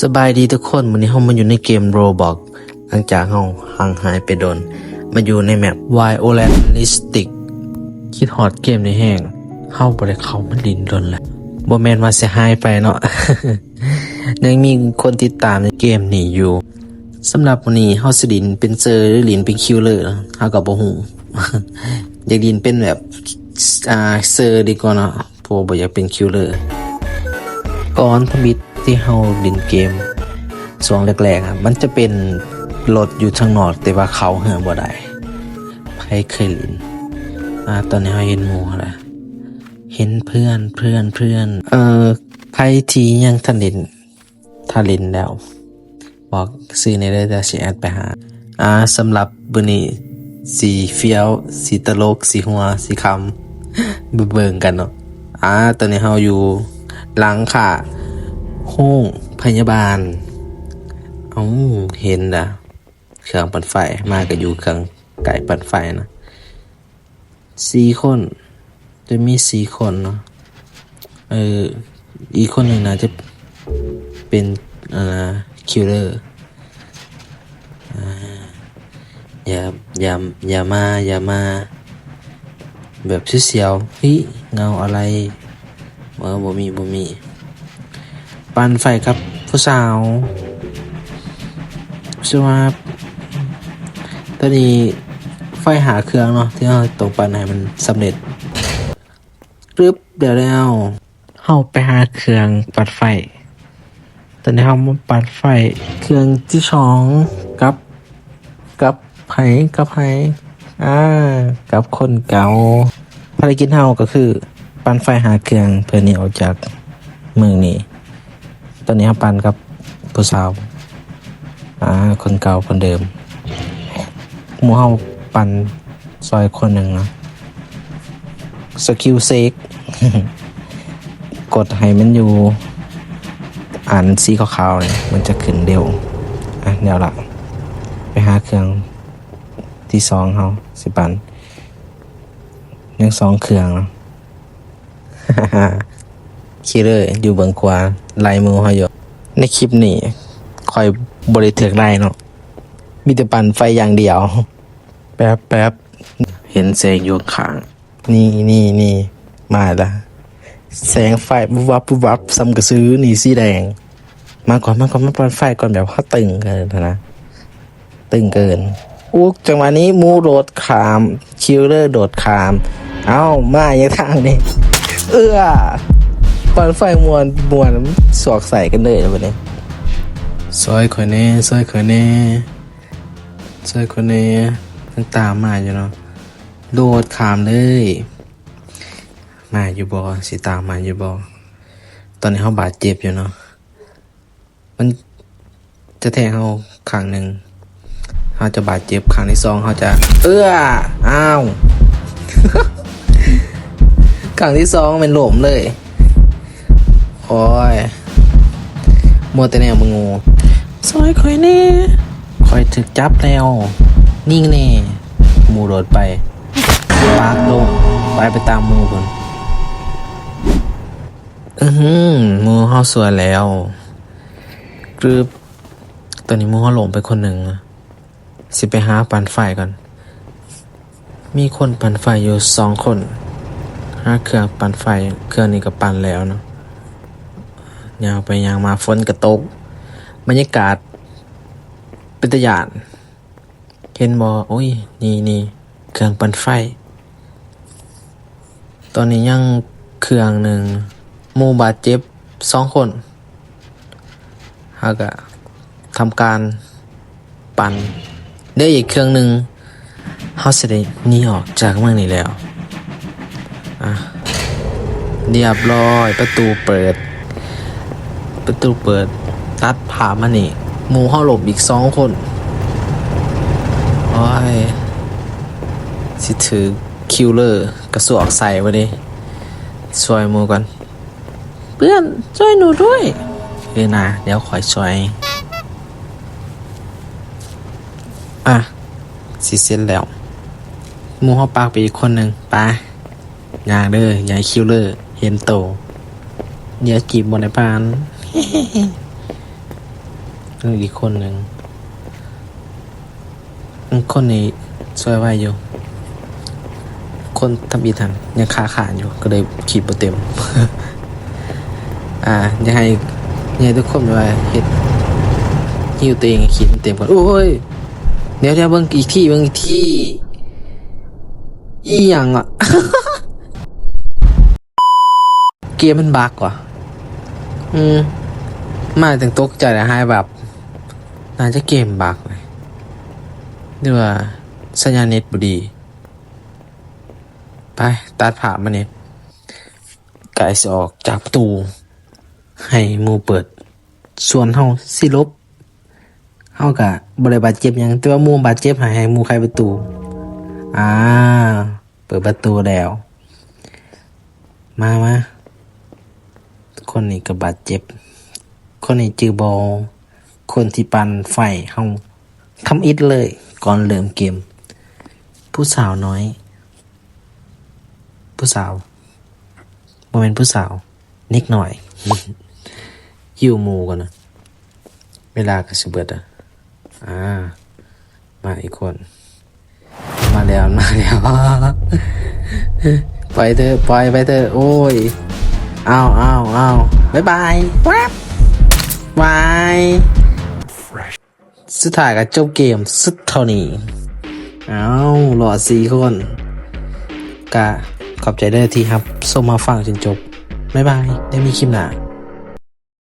ສະບາຍດີທຸກຄົນ, ມື້ນີ້ເຮົາມາຢູ່ໃນເກມ Roblox ຫຼັງຈາກເຮົາຫ່າງຫາຍໄປດົນ, ມາຢູ່ໃນແມັບ Wildlands. ຄິດຮອດເກມນີ້ແຮງ, ເຮົາບໍ່ໄດ້ເຂົ້າມາຫຼິ້ນດົນແລ້ວ. ບໍ່ແມ່ນວ່າຊິຫາຍໄປເນາະ, ຍັງມີຄົນຕິດຕາມໃນເກມນີ້ຢູ່. ສຳລັບມື້ນີ້ເຮົາຊິຫຼິ້ນເປັນເຊີ ຫຼື ຫຼິ້ນເປັນຄິວເລີ ເຮົາກໍບໍ່ຮູ້. ຢາກຫຼິ້ນເປັນແບບ ອ່າ ເຊີດີກວ່າເນາະ. ເພາະວ່າບໍ່ຢາກເປັນຄິວເລີ. ກ່ອນທຳອິດທີ່ເຮົາຫຼິ້ນເກມຊ່ວງແລກໆ ອະ ມັນຈະເປັນລົດຢູ່ທາງນອກ ແຕ່ວ່າເຂົ້າເຮືອນບໍ່ໄດ້. ໃຜເຄີຍຫຼິ້ນ? ອາ ຕອນນີ້ເຮົາເຫັນໝູ່ແລ້ວ, ເຫັນເພື່ອນ ເພື່ອນ ເພື່ອນ. ເອີ ໃຜທີ່ຍັງທັນຫຼິ້ນ ຖ້າຫຼິ້ນແລ້ວບອກຊື່ແດ່ເດີ ດຽວຊິແອັດໄປຫາ. ອາ ສຳລັບມື້ນີ້ຊິຟຽວ ຊິຕະຫຼົກ ຊິຫົວ ຊິຂຳ ມາເບິ່ງກັນເນາະ. ອາ ຕອນນີ້ເຮົາຢູ່ຫຼັງຄາໂຮງພະຍາບານ. ເອົ້າ ເຫັນລະ ເຄື່ອງປັ່ນໄຟ ມາກໍຢູ່ເຄື່ອງໄກປັ່ນໄຟນະ. ສີ່ຄົນ ຈະມີສີ່ຄົນເນາະ. ເອີ ອີກຄົນໜຶ່ງໜ້າຈະເປັນ ເອີ ຄິວເລີ. ອາ ຢ່າ ຢ່າ ຢ່າມາ ຢ່າມາ. ແບບສຽວໆ ເຮີ້ຍ ເງົາອະໄລ? ເອີ ບໍ່ມີ ບໍ່ມີ. ປັ່ນໄຟກັບຜູ້ສາວ. ສະຫວັດ ຕອນນີ້ໄຟຫ້າເຄື່ອງເນາະ ທີ່ເຮົາຕ້ອງປັ່ນໃຫ້ມັນສຳເລັດ. ກຶບ ແລ້ວ ແລ້ວ ເຮົາໄປຫາເຄື່ອງປັ່ນໄຟ. ຕອນນີ້ເຮົາມາປັ່ນໄຟເຄື່ອງທີສອງ ກັບ ກັບໃຜ? ກັບໃຜ? ອາ ກັບຄົນເກົ່າ. ພາລະກິດເຮົາກໍຄືປັ່ນໄຟຫ້າເຄື່ອງ ເພື່ອໜີອອກຈາກເມືອງນີ້. ຕອນນີ້ເຮົາປັ່ນກັບຜູ້ສາວ ອາ ຄົນເກົ່າຄົນເດີມ. ໝູ່ເຮົາປັ່ນ ຊ່ອຍຄົນໜຶ່ງນະ. ສະກິວເຊກ ກົດໃຫ້ມັນຢູ່ອັນສີຂາວໆນີ້ ມັນຈະຂຶ້ນເດວ. ອະ ແລ້ວລະ ໄປຫາເຄື່ອງທີສອງເຮົາຊິປັ່ນ ຍັງສອງເຄື່ອງເນາະ. ຄິວເລີຢູ່ເບື້ອງຂວາ ໄລ່ໝູ່ເຮົາຢູ່. ໃນຄລິບນີ້ຂ້ອຍບໍ່ໄດ້ຖືກໄລ່ເນາະ ມີແຕ່ປັ່ນໄຟຢ່າງດຽວ. ແປັບໆ ເຫັນແສງຢູ່ຂ້າງ. ນີ້ ນີ້ ນີ້ ມາລະ ແສງໄຟວຸບວັບ ວຸບວັບ ສ່ຳກະສື ນີ້ສີແດງ. ມາກ່ອນ ມາກ່ອນ ມາປັ່ນໄຟກ່ອນ ແບບເຮົາຕຶງເກີນຫັ້ນນະ ຕຶງເກີນ. ໂອ້ ຈັງຫວະນີ້ໝູ່ໂດດຂ້າມ ຄິວເລີໂດດຂ້າມ. ເອົ້າ ມາຫຍັງທາງນີ້? ເອື້ອ ປັ່ນໄຟມ່ວນ ມ່ວນ ສວກໃສ່ກັນເລີຍບັດນີ້. ຊ່ອຍຂ້ອຍແດ່ ຊ່ອຍຂ້ອຍແດ່ ຊ່ອຍຂ້ອຍແດ່. ມັນຕາມມາຢູ່ເນາະ ໂດດຂ້າມເລີຍ. ມາຢູ່ບໍ່? ຊິຕາມມາຢູ່ບໍ່? ຕອນນີ້ເຮົາບາດເຈັບຢູ່ເນາະ ມັນຈະແທງເຮົາຄັ້ງໜຶ່ງ ເຮົາຈະບາດເຈັບ. ຄັ້ງທີສອງເຮົາຈະ ເອື້ອ ອ້າວ ຄັ້ງທີສອງແມ່ນລົ້ມເລີຍ. ໂອ້ຍ ມົວແຕ່ແນວມາໂງ່. ຊ່ອຍຂ້ອຍແດ່ ຂ້ອຍຖືກຈັບແລ້ວ. ຍິງແດ່. ໝູ່ໂດດໄປ ປາກລົງ ໄປ ໄປຕາມໝູ່ພຸ້ນ. ອືຫື ໝູ່ເຮົາຊ່ວຍແລ້ວ. ກຶບ ຕອນນີ້ໝູ່ເຮົາລົງໄປຄົນໜຶ່ງ. ຊິໄປຫາປັ່ນໄຟກ່ອນ. ມີຄົນປັ່ນໄຟຢູ່ສອງຄົນ. ຫາເຄື່ອງປັ່ນໄຟ ເຄື່ອງນີ້ກໍປັ່ນແລ້ວເນາະ. ຍ່າງໄປຍ່າງມາ ຝົນກໍຕົກ. ບັນຍາກາດເປັນຕາຢ້ານ. ເຫັນບໍ່? ໂອ້ຍ ນີ້ ນີ້ ເຄື່ອງປັ່ນໄຟ. ຕອນນີ້ຍັງເຄື່ອງໜຶ່ງ. ໝູ່ບາດເຈັບສອງຄົນ. ເຮົາກະທຳການປັ່ນ ເຫຼືອອີກເຄື່ອງໜຶ່ງ ເຮົາຊິໄດ້ໜີອອກຈາກເມືອງນີ້ແລ້ວ. ອະ ລຽບຮ້ອຍ ປະຕູເປີດ ປະຕູເປີດ. ຕັດພາບມານີ້ ໝູ່ເຮົາລົ້ມອີກສອງຄົນ. ໂອ້ຍ ຊິຖືກຄິວເລີກະຊວກໃສ່ບໍ່ເດ. ຊ່ວຍໝູ່ກ່ອນ. ເພື່ອນ ຊ່ວຍໜູດ້ວຍ. ເອີນະ ດຽວຂ້ອຍຊ່ວຍ. ອະ ຊິເສັດແລ້ວ. ໝູ່ເຮົາປາກໄປອີກຄົນໜຶ່ງ. ໄປ ຍ່າງເດີ ຢ່າໃຫ້ຄິວເລີເຫັນໂຕ. ດຽວຈີບບໍ່ໄດ້ຜ່ານ. ອີກຄົນໜຶ່ງ ຄົນນີ້ຊ່ວຍໄວຢູ່ ຄົນທຳອິດຫັ້ນຍັງຄາຄານຢູ່ ກໍເລີຍຂີດບໍ່ເຕັມ. ອ່າ ຢາກໃຫ້ ຢາກໃຫ້ທຸກຄົນແບບວ່າເຮັດ ຮີວຕົວເອງໃຫ້ຂີດມັນເຕັມກ່ອນ. ໂອ້ຍ ດຽວໆ ເບິ່ງອີກທີ ເບິ່ງອີກທີ ອີ່ຫຍັງອະ? ເກມມັນບັກຫວາ? ອືມ ມາຈັ່ງຕົກໃຈ ແລະ ຫາຍວັບ. ໜ້າຈະເກມບັກເລີຍ ຫຼືວ່າສັນຍານເນັດບໍ່ດີ. ໄປ ຕັດພາບມານີ້ ກາຍຊິອອກຈາກປະຕູ ໃຫ້ໝູ່ເປີດ ສ່ວນເຮົາຊິຫຼົບ ເຮົາກະບໍ່ໄດ້ບາດເຈັບຫຍັງ ແຕ່ວ່າໝູ່ບາດເຈັບ ໃຫ້ ໃຫ້ໝູ່ໄຂປະຕູ. ອ່າ ເປີດປະຕູແລ້ວ ມາ ມາ ຄົນນີ້ກໍບາດເຈັບ. ຄົນນີ້ຈື່ບໍ່? ຄົນທີ່ປັ່ນໄຟເຮົາທຳອິດເລີຍ ກ່ອນເລີ່ມເກມ. ຜູ້ສາວນ້ອຍ ຜູ້ສາວ ບໍ່ແມ່ນຜູ້ສາວ ເດັກນ້ອຍ ຫິວໝູ່ກ່ອນນະ ເວລາກໍຊິເບິດລະ. ອ່າ ມາອີກຄົນ ມາແລ້ວ ມາແລ້ວ ໄປເທີ ປ່ອຍໄປເທີ. ໂອ້ຍ ອ້າວ ອ້າວ ອ້າວ ບາຍບາຍ ແວັບ ວາຍ ສຸດທ້າຍກໍຈົບເກມສຸດເທົ່ານີ້. ອ້າວ ລອດສີ່ຄົນ. ກະຂອບໃຈເດີທີ່ຮັບຊົມຮັບຟັງຈົນຈົບ. ບາຍບາຍ ໄດ້ມີຄລິບໜ້າ.